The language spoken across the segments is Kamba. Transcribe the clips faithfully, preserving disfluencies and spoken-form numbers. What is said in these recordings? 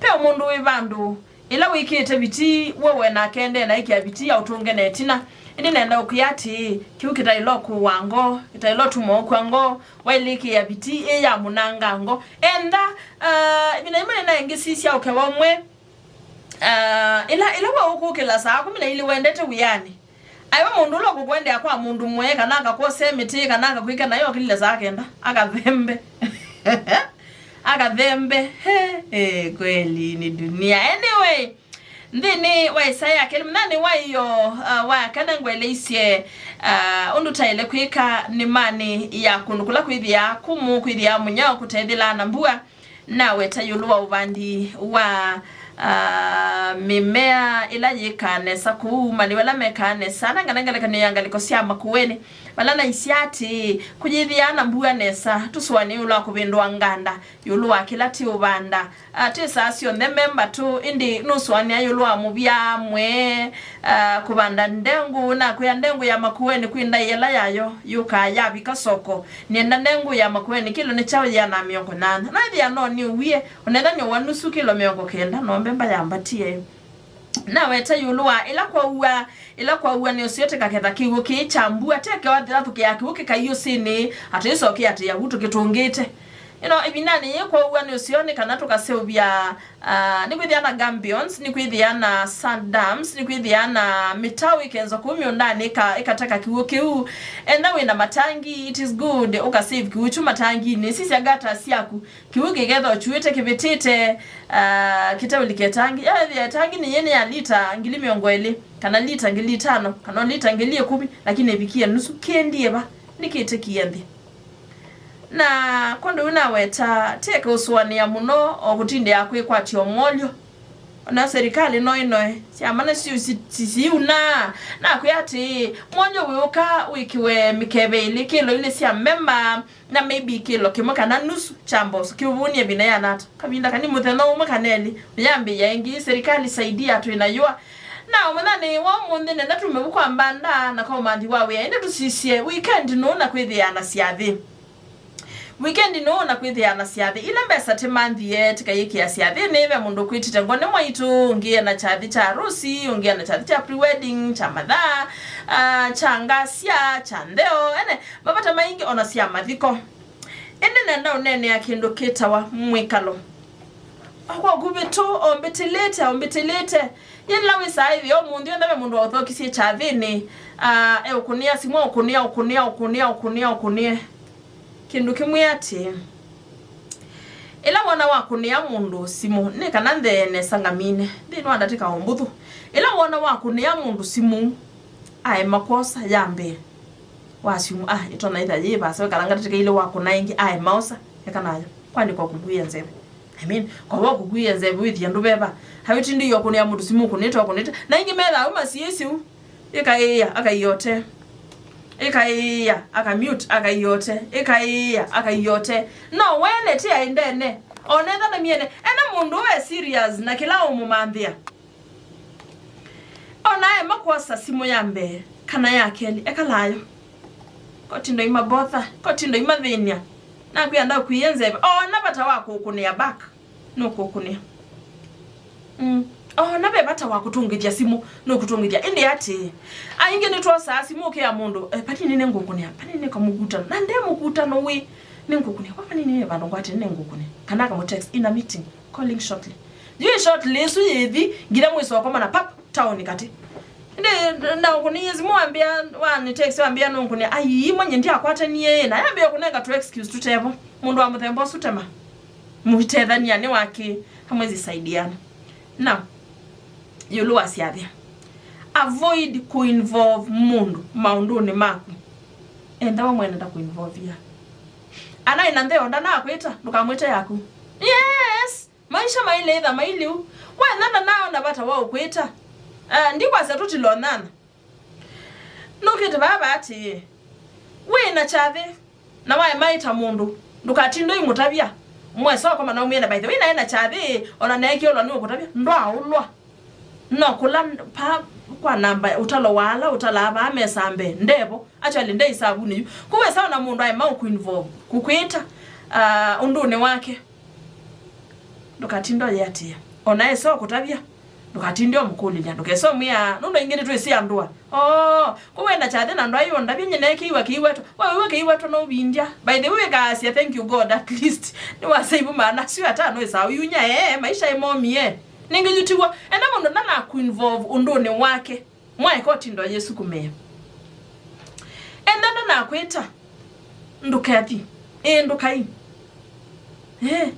Ve o mũndũ wĩ vandũ, ĩla wĩkĩte viti, we we nake ndena ĩkĩa viti ya ũtũnge na ĩtina. Ĩndĩ nenda ũkwĩa atĩĩ, kĩu kĩtaĩle ũkũwa ngoo, kĩtaĩle ũtuma ũkw'a ngoo, waĩlĩkĩa viti ĩ ya mũnanga ngoo. Enda, ah, ĩvinda yĩmwe nĩnaĩ ngĩsisya ũkeva ũmwe, ah, ĩla, ĩla we ũkũkĩla saa kũmi na ilĩ wendete wĩanĩ, aiwe mũndũ ũla ũkũkwendea kwa mũndũ mwe, kana akakwose mĩtĩ, kana akakwĩka nayo akĩlile saa kenda, akathembe. Akathembe. He, eh, kweli ni dunia. Anyway, nthĩnĩ wa Isaya ya kelĩ, mũnyanĩ wa ĩyo, uh, wa kana ngweleisye, uh, ũndũ taĩle kwĩka nĩmanĩ ya kũndũ kũla kwĩthĩaa kũmũ, kwĩthĩaa mũnyao, kũtethĩlaa na mbua. Naweta ĩũlũ wa ũvandi wa, ah, mĩmea ĩla yĩkaa nesa kũu, malĩu ala mekaa nesa, na ngana ngelekany'o ya ngalĩko sya Makueni, vala naisye atĩĩ, kũyĩthĩaa na mbua nesa, tũsũanĩe ĩũlũ wa kũvĩndũa nganda ĩũlũ wa kĩla tĩũvanda. Ah, twĩ saa syonthe me mbatũ, ĩndĩ nũsũanĩa ĩũlũ wa mũvya mwee, ah, kũvanda ndengũ, nakwĩa ndengũ ya Makueni kwĩ ndaĩa ĩla yayo yũkaa yavika soko. Nĩenda nengũ ya Makueni kĩlo nĩ kyaũ yĩana mĩongo nyanya. Naĩthĩa no nĩũwie, onethany'a wa nusu kĩlo mĩongo kenda, no mbemba yambatie. Naweta ĩũlũ wa ĩla kwaua, ĩla kwaua nĩ ũseo tĩkaketha kĩw'ũ kĩĩ kya mbua, tekewa thĩlathũkĩa kĩw'ũ kĩkai ũsĩnĩ, atĩ ĩsoke atĩ yavu tũkĩtũngĩte. Ĩno ĩvindanĩ yĩĩ kwaua nĩ ũseo nĩ kana tũkaseũvya. Ah, nĩkwĩthĩa na gabions, nĩkwĩthĩa na sand dams, nĩkwĩthĩa na mĩtaũ ĩkenzwa kũu mĩũndanĩ ĩka-, ĩkateka kĩw'ũ kĩu. Enda wĩ na matangi, it is good, ũkasave kĩw'ũ kyu matanginĩ. Sisya gata syaku, kĩw'ũ kĩkethwa kyuĩte kĩvĩtĩte, ah, kĩteũlike tangi. Ethĩa tangi nĩ yĩnĩ ya lita ngili mĩongo ĩlĩ, kana lita ngili itano, kana lita ngili ĩkũmi, lakini ĩvikie nusu, kĩendie va? Nĩkĩtĩkie nthĩ. Na kwondũ ũu naweta, tĩeke ũsũanĩa mũno o kũtindĩa kwĩkwatya o mwolyo. Ona serikali no ĩnoe, syama nasyo si-, si-, siunaa. Nakwĩa atĩĩ, mwolyo wĩũka wĩkĩwe mĩkeve ĩlĩ, kĩlo ilĩ sya mbemba, na maybe kĩlo kĩmwe kana nusu kya mboso, kĩũvũnie ĩvinda yĩana ata? Kavinda kanini, mũthenya ũmwe kana elĩ, ũyambĩĩa ĩngĩ, serikali saidia, twĩ na yũa. Na mũthenya wa ũmũnthĩ nenda tume vu kwa mbanda na kwa ũmanthi wa wĩa, ĩndĩ tũsisye, weekend nũũ na kwĩthĩaa na syathĩ? Weekend nũũ na kwĩthĩaa na syathĩ? Ila mbesa tĩmanthie tĩkayĩkĩa syathĩnĩ, ve mũndũ ũkwĩtĩte ngone mwaitũ, ũngĩ ena kyathĩ kya arusi, ũngĩ ena kyathĩ kya pre-wedding, kya mathaa, ah, kya ngasya, kya ntheo, ene mavata maingĩ ona sya mathiko. Ĩndĩ nenda ũneenea kĩndũ kĩtawa mwĩkalo. O kwa ũkuvĩ tu, o mbĩtĩlĩte, o mbĩtĩlĩte. Yĩla wĩsaa ĩthĩ ũmũnthĩ, onthe ve mũndũ waũthokisye kyathĩnĩ, ah, eũkũnĩa simũ, ũkũnĩa, ũkũnĩa, ũkũnĩa, ũkũnĩa, ũkũnĩe. Kĩndũ kĩmwe atĩĩ, ĩla wona wakũnĩa mũndũ simũ, nĩ kana nthee nesa ngamine, nthĩnĩ wa ndatĩka o mbũthũ. Ĩla wona wakũnĩa mũndũ simũ, aema kwosa ya mbee, wa simũ, ah, ĩtonya ĩtha yĩ vaasa, wĩkalanga ndatĩka ilĩ wakũna ĩngĩ, aema osa, eka nayo. Kwani kwa kũkuia nzeve? I mean, kwa wa kũkuia nzeve wĩthĩa ndũveva. Hawĩtindĩie ũkũnĩa mũndũ simũ ũkũnĩte, ũkũnĩte. Na ingĩ methaa au masiĩsĩ u. Ĩkaĩĩa, akaiyote. Ĩkaĩĩa, akamute, akaiyote. Ĩkaĩĩa, akaiyote. No wene ti aendene. Onetha na miene. Ena mũndũ we serious na kĩla ũmũmanthĩa. Ona aema kwosa simũ ya mbee kana ya kelĩ, ekalayo. Kotindo imabotha, kotindo imathĩny'a. Nakwĩa ndakuie nzeve. Ona vata wa kũkũnĩa back. Nũkũkũnĩa. Mm. Ona ve vata wa kũtũngĩthya simũ, nũkũtũngĩthya. Ĩndĩ atĩĩ, aingĩ nĩtwosaa simũ ũkĩa mũndũ, eh, vanini nĩngũkũnĩa, vanini kamũkutano. Na nde mũkutano wĩ, nĩngũkũnĩa. Kwa vanini nĩ vandũ ngwatĩe nĩngũkũnĩa. Kana akamũ text in a meeting, calling shortly. Yu shortly ĩsu yĩthi, nginya mwĩsokoma na pap, taoni katĩ. Ĩndĩ ndaũkũnĩie simũ wambĩa, wani text wambĩa nũkũnĩa. Ai, mwenye ndiakwatanie, na yambĩa kũnenga tu excuse tũtevo. Mũndũ wa mũthemba ũsu tema. Mũitethania nĩ wa kĩ, hamwezi saidiana. Na, ĩũlũ wa syathĩ. Avoid kũinvolve mũndũ maũndũnĩ maku. Enda we mwene ndakũinvolvia. Ana ĩna ntheo ndanakwĩta, ndũkamwĩte yaku. Yes! Maisha mailĩ ĩtha mailiu. Wena ndanaona vata wa ũkwĩta. Ah, ndikwasya tũtilonana. Nũkĩte vava atĩĩ, wĩ na kyathĩ, na waema ĩta mũndũ, ndũkatinde ũimũtavya. Mwesa ũkoma na ũmwĩe na, by the way, naĩ na kyathĩ, ona neekie ũlwa nĩ ũkũtavya, ndwaaũlwa. No kũla pa, kwa namba, ũtalo wa ala ũtalaa vaa mesa mbee, ndevo, actually, nde isavunĩ yu. Kũu wesa ona mũndũ aema ũkũinvolve, kũkwĩta, ah, ũndũnĩ wake. Ndũkatinde ũyĩatĩĩa. Ona esa ũkũtavya, ndũkatinde ũmũkũlĩlya, ndũkesa ũmwĩa, nũndũ aingĩ nĩtwĩsĩ andũ a, "Oh, kũ wĩ na kyathĩ na ndwaĩ ũndavya, nyie neekĩiwa kĩiwetwa." We wĩw'a kĩiwetwa no ũvindya. By the way, wĩkaasya, "Thank you God, at least nĩwasave maana asu atano ĩsaa ũyunya." Ee, maisha ĩmomie. Nĩngĩ yu tiw'o, enda mũndũ ndanaku involve ũndũnĩ wake. Mwaeka ũtinda ũyĩsukumĩa. Enda ndanakwĩta, "Ndũkethi." Ĩĩ, ndũkai. Ĩĩ.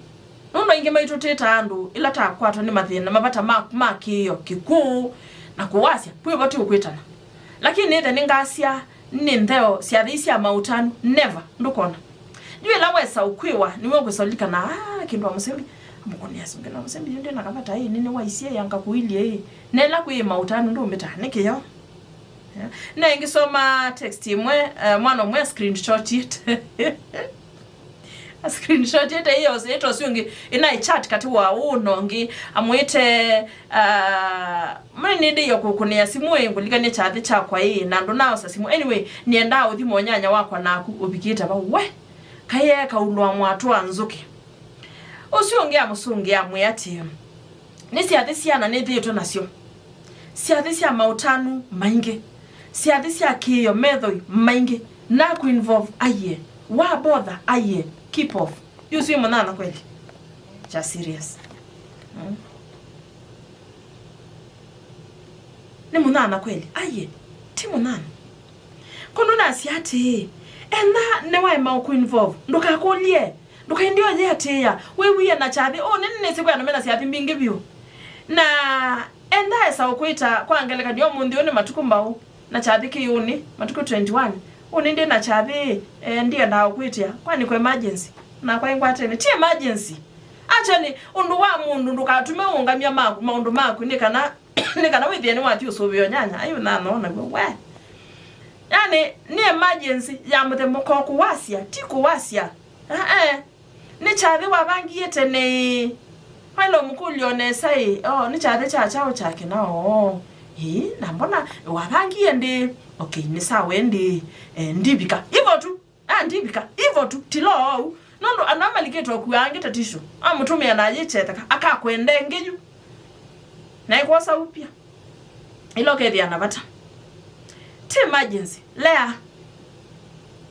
Nũndũ aingĩ maitũ twĩtaa andũ ĩla takwatwa nĩ mathĩna, mavata ma, ma kĩĩo, kĩkw'ũ, na kũwasya, kwĩ vo tũkwĩtana. Lakini nĩthe nĩngasya nĩ ntheo syathĩ sya maũtanu, never, ndũkona. Yu ĩla wesa ũkwĩwa, nĩwe ũkwĩsa ũlikana, "Ah, kĩndũ wa mũsembi, amũkũnĩa simũ, kĩndũ wa mũsembi, yu ndĩ na kavata ĩĩ, nĩnĩwaisye anga kũilye ĩĩ." Na ĩla kwĩ maũtanu ndũmbĩta, nĩ kĩyo. Yeah. Na ĩngĩ soma text ĩmwe, eh, mwana ũmwe screenshotĩte. Screenshotĩte ĩyo, ĩta ũsu ũngĩ, ĩna chat katĩ wa ũũ na ũngĩ, amwĩte, ah, "Mwe nĩndĩie kũkũnĩa simũ ĩ, ngũlikany'a kyathĩ kyakwa ĩ, na ndũnaosa simũ. Anyway, nĩendaa ũthi mũnyanya wakwa naku ũvikĩte vau." We, kaĩ ekaulwa mwatũ wa nzũkĩ. Ũsu ũngĩ amũsũngĩa amwĩa atĩĩ, "Nĩ syathĩ siana nĩthĩĩtwe nasyo, syathĩ sya maũtanu maingĩ, syathĩ sya kĩĩo methoi maingĩ, naku involve aiye, wa bother aiye, keep off." Yu ũsu ĩ mũnyanya kweli? Kya serious. Mm. Nĩ mũnyanya kweli? Aiye, ti mũnyanya. Kũndũ nasya atĩĩ, enda nĩwaema ũkũ involve, ndũkakũlye, ndũkaendie ũyĩatĩĩa, wĩw'ĩe na kyathĩ. Ũũ nĩ nĩnĩsĩ kwĩ andũ mena syathĩ mbingĩ vyũ. Na enda esa ũkwĩta, kwa ngelekany'o, ũmũnthĩ ũũ nĩ matukũ mbaũ, na kyathĩ kĩĩ ũnĩ, matukũ twenty-one. Ũnĩ ndĩ na kyathĩ, eh, ndiendaa ũkwĩtĩa. Kwani kwa emergency? Nakwa ĩngwatene. Ti emergency. Actually, ũndũ wa mũndũ ndũkatume ũũngamya maku, maũndũ maku, nĩ kana, nĩ kana wĩthĩe nĩwathi ũsũvĩo nyanya. Ai, ũnanona w'o, we. Yani, nĩ emergency ya mũthemba ũkoo kũwasya, ti kũwasya. Aa, nĩ kyathĩ wavangie tene ĩ? Waĩle ũmũkũlya o nesa ĩ, "Oh, nĩ kyathĩ kya kyaũ kyake na oo? Ĩĩ, na mbona wavangie ndĩ?" "Okay, nĩ sawa ĩndĩ, eh, ndivika." Ivo tu. Ah, ndivika. Ivo tu. Tila ou. Nũndũ andũ aa malikĩte ũkua angĩ ta tissue. Amũtũmĩa na ayĩkyetheka. Akakwenda ĩngĩ yu. Na ĩkwosa upya. Ĩla ũkethĩa na vata. Ti emergency. Lea.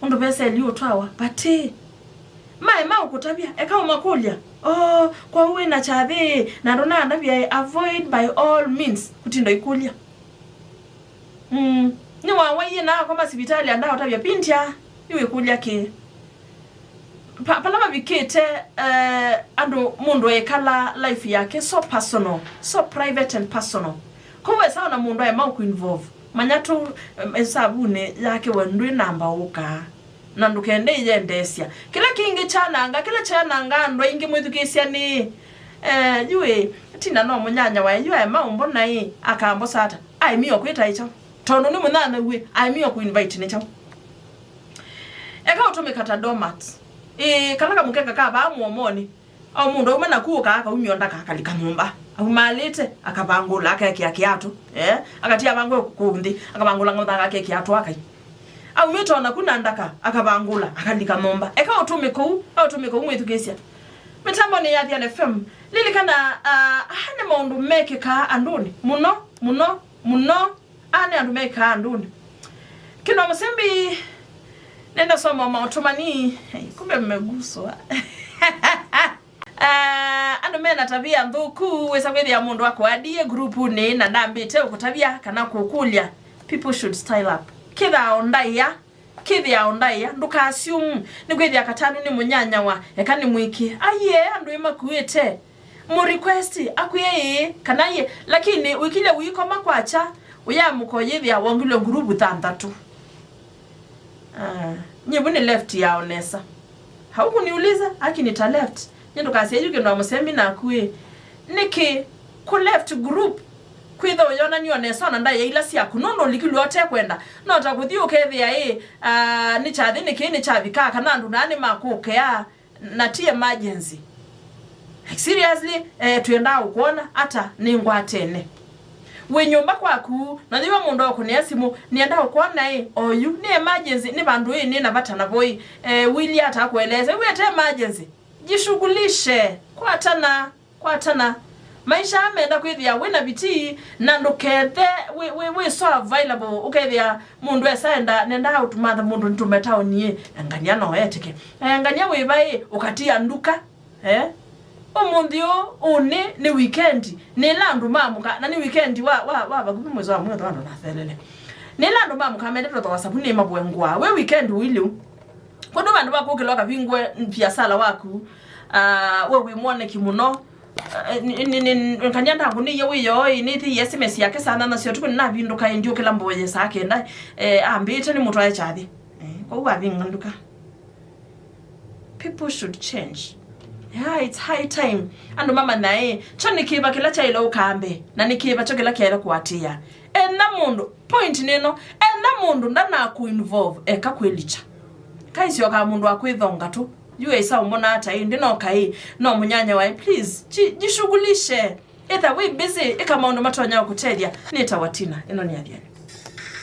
Ũndũ vesa ĩliũ ũtwawa. Vati. Maema ũkũtavya. Eka ũmakũlya. "Oh, kwa wĩ na kyathĩ, na ndũnandavya ĩ?" Avoid by all means. Kũtinda ikũlya. Mm. Nĩwawaie na akoma sivitalĩ anda ũtavya pindya. Nĩwĩkũlya kĩ? Pa-, pala mavikĩte, eh, andũ mũndũ ekala life yake so personal, so private and personal. Kwoou esa ona mũndũ aema ũkũ involve, manya tu, em, ĩsavunĩ yake we ndwĩ namba ũkaa. Na ndũkende ĩyendeesya. Kĩla kĩngĩ kyananga, kĩla kyananga andũ aingĩ mwĩthukĩĩsya nĩ, eh, yu ĩ, tina no mũnyanya wae, yu aema ũmbona ĩ, akambosa ata? Aemie o kwĩtaĩkya. Tondũ nĩ mũnyanya uĩ, aemie o kũ invite nĩ kyaũ? Eka ũtũmĩka ta doormat. Ĩĩ, kala kamũkeka ka vaa mũomonĩ. O mũndũ auma naku ũkaa akaumya ndaka akalika nyũmba. Aumaalĩte, akavangũla, akekĩa kĩatũ. Eh, akatia vangũe kũu nthĩ, akavangũla ng'otha akekĩa atũ akai. Aumĩte o naku na ndaka, akavangũla, akalika nyũmba. Eka ũtũmĩka ũu, eka ũtũmĩka ũu mwĩthukĩĩsya. Mĩtambonĩ ya Athiani F M, lilikana, ah, aa nĩ maũndũ mekĩkaa andũnĩ mũno, mũno, mũno. Aa nĩ andũ mekaa andũnĩ. Kĩndũ wa mũsembi, nenda soma maũtũmani. Hey, kumbe mmeguswa. Ah, andũ mena tabia nthũku, wĩsa kwĩthĩa mũndũ akũadie grupunĩ na ndambĩte ũkũtavya kana kũkũlya. People should style up. Kĩthĩao ndaĩa, kĩthĩao ndaĩa, ndũka assume. Nĩkwĩthĩa katanu nĩ mũnyanyawa, eka nĩ mwĩkĩ. Aiee, andũ ĩmakuĩte. Mũ request akwĩe ĩĩ kana ĩĩ, lakini wĩkilye ũikoma kwakya, ũyamũka ũyĩthĩa wongilwe nguruvu thanthatũ. Ah, nyie vu nĩ left yao nesa. Haukuniuliza, lakini ta left. Nyie ndũkasye yu kĩndũ wa mũsembi naku ĩ. Nĩkĩ kũ left group? Kwĩtha ũyonany'a o nesa ona ndaĩa ila syaku, nũndũ ũlikilwe ũtekwenda. No ta kũthi ũkethĩa ĩ, ah, nĩ kyathĩ nĩkĩ nĩkyavikaa, kana andũ naa nĩmakũkea. Na ti emergency. Like, seriously, eh, twĩendaa ũkwona ata nĩ ngwatene. Wĩ nyũmba kwaku, na yĩva mũndũ akũnĩa simũ, nĩenda ũkwona ĩ, oyu, nĩ emergency, nĩ vandũ ĩ, nĩ na vata navo ĩ, eh, wĩlye ata akũeleese, wĩete emergency, jishughulishe, kwatana, kwatana, Maisha aa menda kwĩthĩa wĩ na vitii, na ndũkethe wĩ, wĩ, wĩ so available, ũkethĩa mũndũ esaenda, nenda outmatha mũndũ, nĩtũme taoni ĩ, ngania no etĩke. Eh, ngania wĩva ĩ, ũkatia nduka. Eh? Ũmũnthĩ ũũ, ũnĩ nĩ weekend, nĩla andũ mamũka, na nĩ weekend wa, wa, wa vakuvĩ mwĩso wa mwei, andũ nathelele. Nĩla andũ mamũka mendete ũthoa savunĩ mavũe ngũa. Wĩ weekend ũilyĩ ũu. Kũndũ vandũ va kũkĩlwa kavingũe viasala waku, ah, we wĩ mwoneki mũno. Ah, ni- ni- ni- ngania ndakũnĩie wĩoo ĩ, nĩthĩie S M S yake saa nana sya ũtukũ, nĩnavindũka ĩ, ndiũkĩla mboye saa kenda, eh, ambĩte nĩmũtwae kyathĩ. Eh, kwoou avinga nduka. People should change. Yeah, it's high time. Andũ mamanya ĩ, kyo nĩ kĩva kĩla kyaĩle ũkambe, na nĩ kĩva kyo kĩla kyaĩle kũatĩĩa. Enda mũndũ, point nĩ ĩno, enda mũndũ ndanaku involve, eka kwĩlikya. Kaisyoka mũndũ akwĩthonga tu. Yu esa ũmbona ata ĩ, ndĩ no kaĩ, no mũnyanya waĩ, please, ji- jishughulishe. Either wĩ busy, ĩka maũndũ matonya kũtethya. Nĩtawa Tina, ĩno nĩ Athiani.